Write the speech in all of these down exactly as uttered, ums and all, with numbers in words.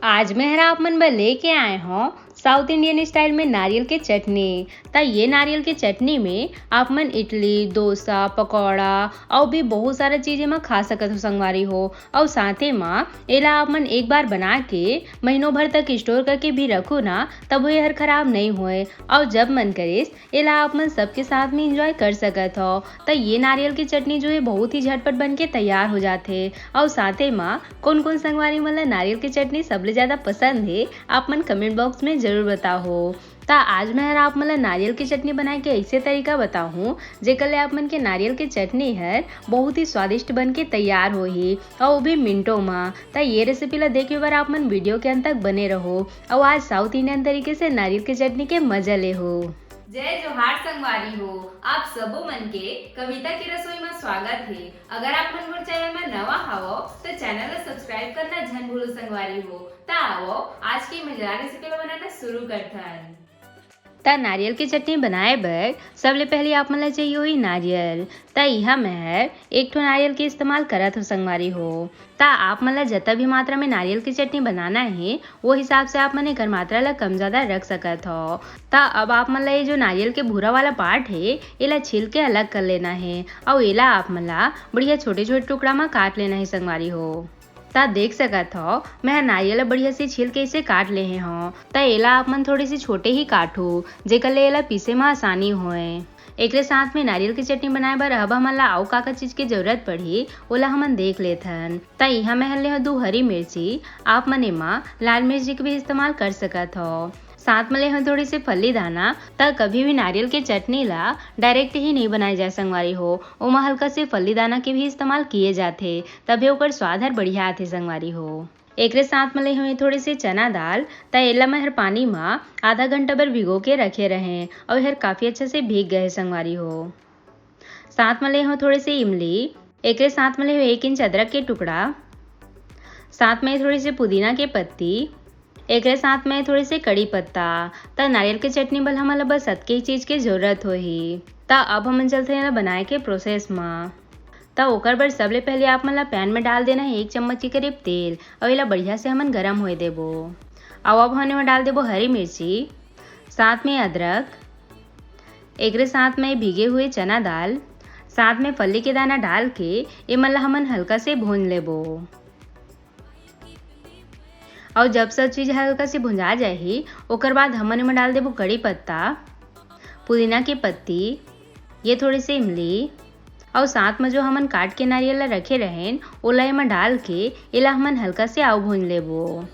आज मैं हर आप मन बर लेके आए हौं South Indian style में नारियल के चटनी। त ये नारियल के चटनी में आप मन इडली, डोसा, पकौड़ा अउ भी बहुत सारा चीज एमा खा सकत हो संगवारी हो। अउ साथे म एला आप मन एक बार बना के महीनों भर तक store करके भी रखो ना, तब ये हर खराब नहीं होए। अउ जब मन करिस एला आप मन सबके साथ में enjoy कर सकत हो। त ये नारियल के चटनी जो है बहुत ही झटपट बन के तैयार हो जाथे। अउ साथे म कोन कोन संगवारी मन ला नारियल के चटनी सबले ज्यादा पसंद हे, आप मन comment box में जरूर बताहो। त आज मैं हर आप मन ला नारियल के चटनी बनाए के ऐसे तरीका बताहूँ, जेकर ले आप मन के नारियल के चटनी हर बहुत ही स्वादिष्ट बन के तैयार होही, अउ वो भी मिनटों म। त ये recipe ला देखे बर आप मन video के अंत तक बने रहो, अउ आज South Indian तरीके से नारियल के चटनी के मजा लेहो। जय जोहार संगवारी हो, आप सबो मन के कविता की रसोई में स्वागत हे। अगर आप मन मोर channel में नवा हवो तो channel ला subscribe करना झन भूलो संगवारी हो। त आवो आज के मजेदार recipe ला बनाना शुरू करथन। त नारियल के चटनी बनाए बर सबले पहले आप मन ला चाहिए होही नारियल। त इहाँ मैं हर एक ठो नारियल के इस्तेमाल करत हो संगवारी हो। त आप मन ला जतना भी मात्रा में नारियल के चटनी बनाना हे, वो हिसाब से आप मन एकर मात्रा ला कम ज्यादा रख सकत हो। त अब आप मन ला ये जो नारियल के भूरा वाला part हे, एला छील के अलग कर लेना हे, अउ एला आप मन ला बढ़िया छोटे-छोटे टुकड़ा म काट लेना हे संगवारी हो। त देख सकत हो, मैं ह नारियल ला बढ़िया से छील के इसे काट लेहे हौं। त एला आप मन थोड़े से छोटे ही काटहू, जेकर ले एला पीसे म आसानी होए। एकरे साथ में नारियल के चटनी बनाए बर अब हमन ला अउ का-का चीज के जरूरत पड़ही, ओला हमन देख लेथन। त इहाँ मैं ह ले हौं दू हरी मिर्ची, आप मन एमा लाल मिर्ची के भी इस्तेमाल कर सकत हो। साथ में ले हौं थोड़ी सी फल्ली दाना। त कभी भी नारियल के चटनी ला direct ही नहीं बनाए जाए संगवारी हो, ओमा हल्का से फल्ली दाना के भी इस्तेमाल किए जाथे, तभे ओकर स्वाद हर बढ़िया आथे संगवारी हो। एकरे साथ में ले हौं थोड़े से चना दाल। त एला मैं हर पानी म आधा घंटा बर भिगो के रखे रहें, अउ एहर काफी अच्छा से भीग गए हे संगवारी हो। साथ में ले हौं थोड़े से इमली, एकरे साथ में ले हौं एक इंच अदरक के टुकड़ा, साथ में थोड़ी सी पुदीना के पत्ती, एकरे साथ में थोड़े से कड़ी पत्ता। त नारियल के चटनी बर हमन ला बस अतके ही चीज के जरूरत होही। त अब हमन चलथन एला बनाए के process म। त ओकर बर सबले पहले आप मन ला pan में डाल देना हे एक चम्मच के करीब तेल, अउ एला बढ़िया से हमन गरम होए देबो। अउ अब हमन एमा डाल देबो हरी मिर्ची, साथ में अदरक, एकरे साथ में भिगे हुए चना दाल, साथ में फल्ली के दाना डाल के एमन ला हमन हल्का से भून लेबो। अउ जब सब चीज हल्का से भुंजा जाही, ओकर बाद हमन एमा डाल देबो कड़ी पत्ता, पुदीना के पत्ती, ये थोड़े से इमली, अउ साथ में जो हमन काट के नारियल ला रखे रहेन, ओला एमा डाल के एला हमन हल्का से अउ भून लेबो।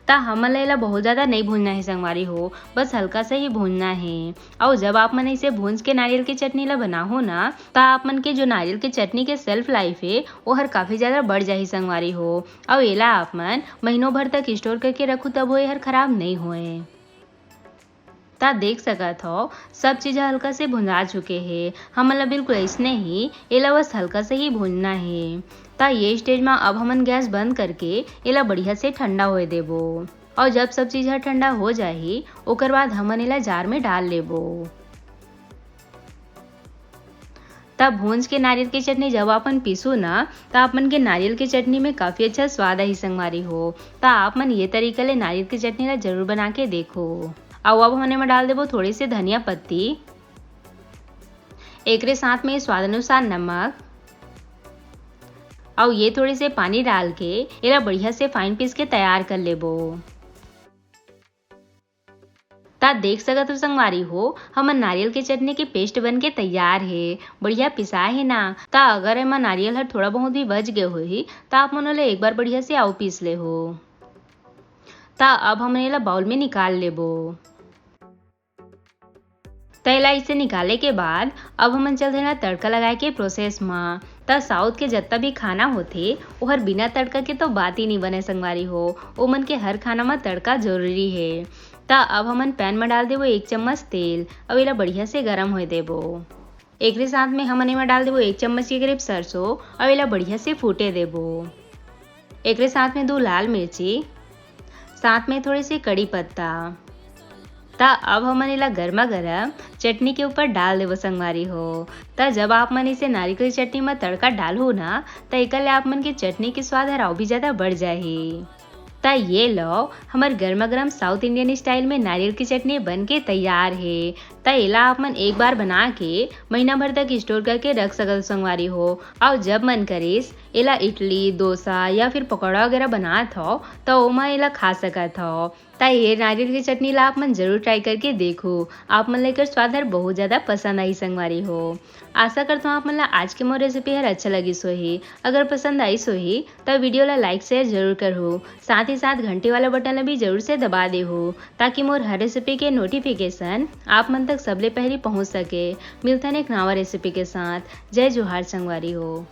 त हमन ला एला बहुत ज्यादा नहीं भूनना हे संगवारी हो, बस हल्का सा ही भूनना हे। अउ जब आप मन इसे भूंज के नारियल के चटनी ला बनाहो ना, त आप मन के जो नारियल के चटनी के shelf life हे, ओहर काफी ज्यादा बढ़ जाही संगवारी हो। अउ एला आप मन महीनों भर तक store करके रखू, तभो एहर खराब नहीं होए। त देख सकत हो, सब चीज ह हल्का से भुंजा चुके हे। हमन ला बिल्कुल अइसने ही एला बस हल्का से ही भूनना हे। त ये stage म अब हमन गैस बंद करके एला बढ़िया से ठंडा होए देबो। अउ जब सब चीज ह ठंडा हो जाही, ओकर बाद हमन एला जार में डाल लेबो। तब भूंज के नारियल के चटनी जब आपन पीसू ना, त आप मन के नारियल के चटनी में काफी अच्छा स्वाद आही संगवारी हो। त आप मन ये तरीका ले नारियल के चटनी ला जरूर बना के देखो। अउ अब हमन एमा डाल देबो थोड़े से धनिया पत्ती, एकरे साथ में स्वाद अनुसार नमक, अउ ये थोड़े से पानी डाल के एला बढ़िया से fine पीस के तैयार कर लेबो। त देख सकत हो संगवारी हो, हमर नारियल के चटनी के paste बन के तैयार हे। बढ़िया पिसाए हे ना। त अगर एमा नारियल हर थोड़ा बहुत भी बच गए होही, त आप मन ओला एक बार बढ़िया से अउ पीस लेहो। त अब हमन एला bowl में निकाल लेबो। त एला इसे निकाले के बाद अब हमन चलथन एला तड़का लगाए के process म। त South के जत्ता भी खाना होथे, ओहर बिना तड़का के तो बात ही नहीं बने संगवारी हो। ओमन के हर खाना म तड़का जरूरी हे। त अब हमन pan म डाल देबो एक चम्मच तेल, अउ एला बढ़िया से गरम होए देबो। एकरे साथ में हमन एमा डाल देबो एक चम्मच के करीब सरसों, अउ एला बढ़िया से फूटे देबो। एकरे साथ में दो लाल मिर्ची, साथ में थोड़े से कड़ी पत्ता। त अब हमन एला गरमा गरम चटनी के ऊपर डाल देबो संगवारी हो। त जब आप मन इसे नारियल के चटनी म तड़का डालहू ना, त एकर ले आप मन के चटनी के स्वाद हर अउ भी ज्यादा बढ़ जाही। त ये लो, हमर गर्मा गर्म साउथ इंडियन स्टाइल में नारियल की चटनी बन के तैयार हे। त एला आप मन एक बार बना के महीना भर तक स्टोर करके रख सकत हो संगवारी हो। अउ जब मन करिस, एला इडली, डोसा या फिर पकौड़ा वगैरह बनात हो, त ओमा एला खा सकत हो। त ये नारियल की चटनी ला आप मन जरूर ट्राई करके देखो, आप मन ला एकर स्वाद हर बहुत ज्यादा पसंद आही संगवारी हो। आशा करत हूँ आप मन ला आज के मोर रेसिपी हर अच्छा लगिस होही। अगर पसंद आइस होही, त वीडियो ला लाइक शेयर जरूर करहू। साथ ही साथ घंटी वाला बटन ला भी जरूर से दबा देहू, ताकि मोर हर रेसिपी के नोटिफिकेशन आप मन तक सबले पहली पहुँच सके। मिलथन एक नवा रेसिपी के साथ। जय जोहार संगवारी हो।